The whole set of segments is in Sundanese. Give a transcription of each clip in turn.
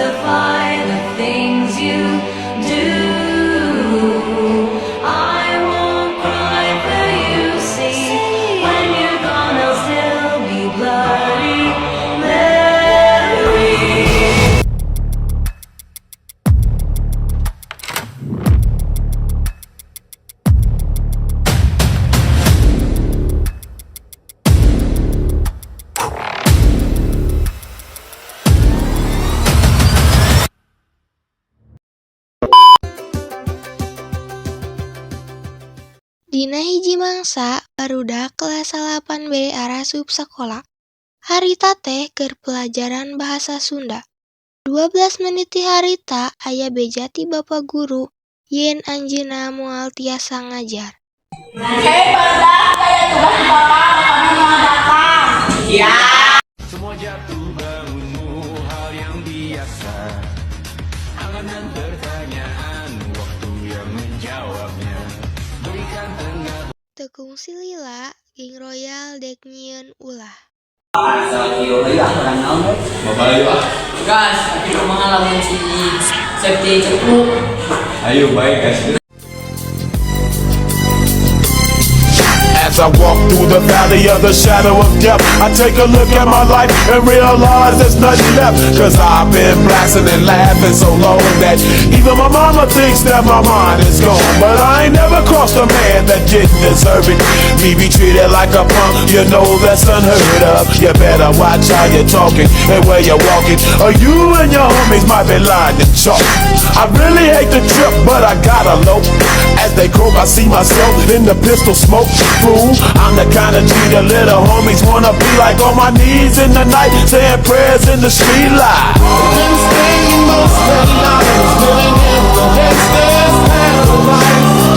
Crucify the things you do. I won't cry for you, see. When you're gone, I'll still be Bloody Mary. Dina hiji mangsa, barudak kelas 8B arasup sakola. Harita teh keur pelajaran Bahasa Sunda. 12 menit ti harita aya beja ti bapa guru yen anjeunna moal tiasa ngajar. Hei barudak, aya tugas ti Bapak, Bapakna moal datang. Semua jatuh bangunmu hal yang biasa. Angan pertanyaan, waktu yang menjawabnya. Berikan tengah Teu kungsi lila, Geng Royal dek nyieun ulah. Babayu ah. Gas, tapi kumaha lamun si Septi cekluk? Ayo baik, guys. As I walk through the valley of the shadow of death, I take a look at my life and realize there's nothing left. 'Cause I've been blasting and laughing so long that even my mama thinks that my mind is gone. But I ain't never crossed a man that didn't deserve it. Me be treated like a punk, you know that's unheard of. You better watch how you're talking and where you're walking, or you and your homies might be lying to chalk. I really hate the trip, but I gotta low. As they croak, I see myself in the pistol smoke. Fool, I'm the kind of G the little homies wanna be like, on my knees in the night, saying prayers in the street light. Been spending most their lives living in the gangster's paradise.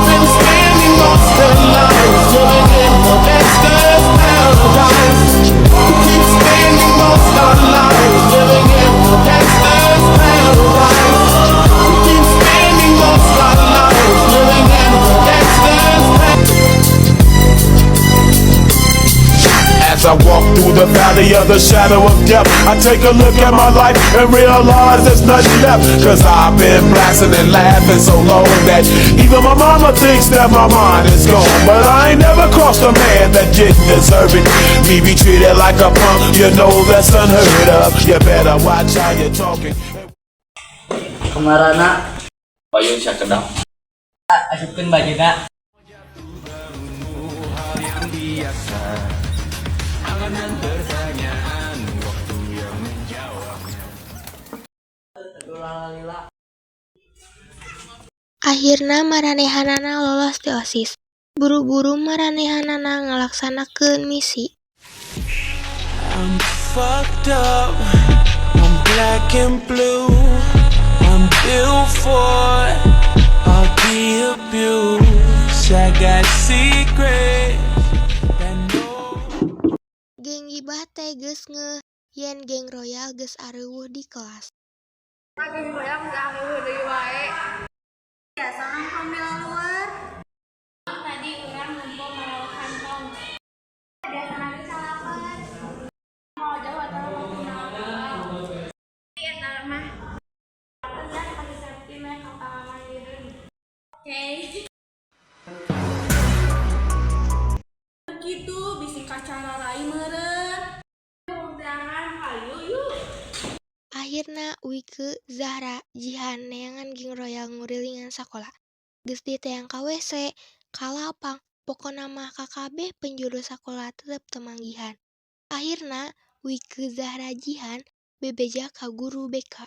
Been spending most their lives living in the gangster's paradise. We keep spending most our lives living in the gangster's paradise. We keep spending most our lives living in the gangster's paradise. As I walk through the valley of the shadow of death, I take a look at my life and realize there's nothing left. 'Cause I've been blasting and laughing so long that even my mama thinks that my mind is gone. But I ain't never crossed a man that didn't deserve it. Me be treated like a punk, you know that's unheard of. You better watch how you're talking. Kamarana? Payung sakedap. Asupkeun bajuna. Hal yang biasa. Angan pertanyaan, waktu yang menjawabnya. Lila. Akhirna maranehanana lolos ti OSIS. Buru-buru maranehanana ngalaksanakeun misi. I'm fucked up. I'm black and blue. I'm built for all the abuse. I got secrets that no. Geng gibah teh geus ngeh yen Geng Royal geus areuweuh di kelas. Geng Royal geus areuweuh deui wae. Biasa nongkrong di luar. Tadi urang ngumpul marawa kantong. Biasa ge salapan. Mau jauh atau mau kunaon? Eta mah. Kan pasti Septi mah kapalaman lireun. Oke. Gitu bisi kacara rai meureun. Undangan hayu yuk. Akhirna Wike, Zahra, Jihan neangan Geng Royal ngurilingan sakola. Geus diteang ka WC, ka lapang, pokona mah ka kabeh penjuru sakola tetep teu manggihan. Akhirna Wike, Zahra, Jihan bebeja ka guru BK.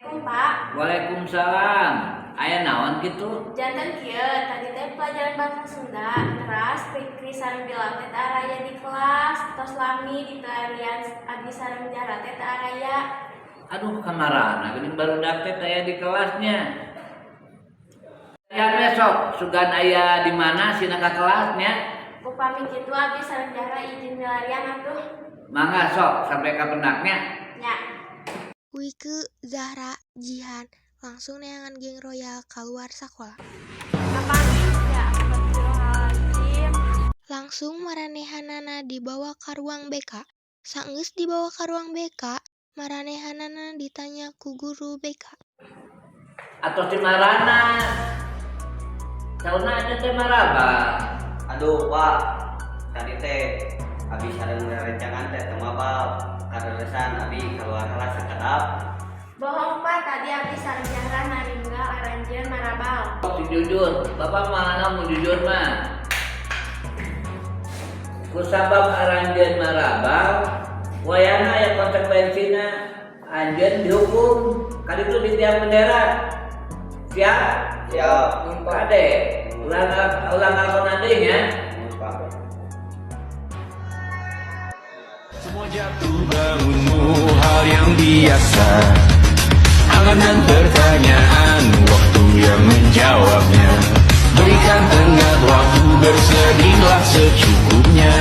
Assalamualaikum, Pak. Waalaikumsalam. Aya naon kitu? Janten kieu, tadi teh pelajaran bahasa Sunda, teras Fikri sareng Bilal teh teu araya di kelas, tos lami dipilarian abi sareng Zahra teh teu araya. Aduh, kamarana geuning barudak teh aya di kelasnya. Ya besok sugan aya di mana sina ka kelasnya? Upami kitu abi sareng Zahra izin milarian atuh. Mangga sok sampai ka pendaknya. Nya. Wike, Zahra, Jihan langsung neangan Geng Royal keluar sakola. Kapanggih ya, astagfirullahaladzim. Langsung maranehanana dibawa ka ruang BK. Saenggeus dibawa ka ruang BK, maranehanana ditanya ku guru BK. Atau di marana? Sauna aja teh marabal. Aduh, Pak. Tadi teh abi sareng rerencangan teh teu mabal. Kareresan abi keluar heula sakedap. Bohong, Pak, tadi abdi sareng Zahra naringgal aranjeun marabal. Waktu jujur, bapak mana mau jujur mah. Kusabab aranjeun marabal, wayahna aya konsekuensina, anjeun dihukum, kali itu di tiang bendera. Siap? Siap. Kade, ulang ulang ngalakon deui nya. Pak. Semua jatuh bangunmu hal yang biasa. Angan dan pertanyaan, waktu yang menjawabnya. Berikan tenggat waktu, bersedihlah secukupnya.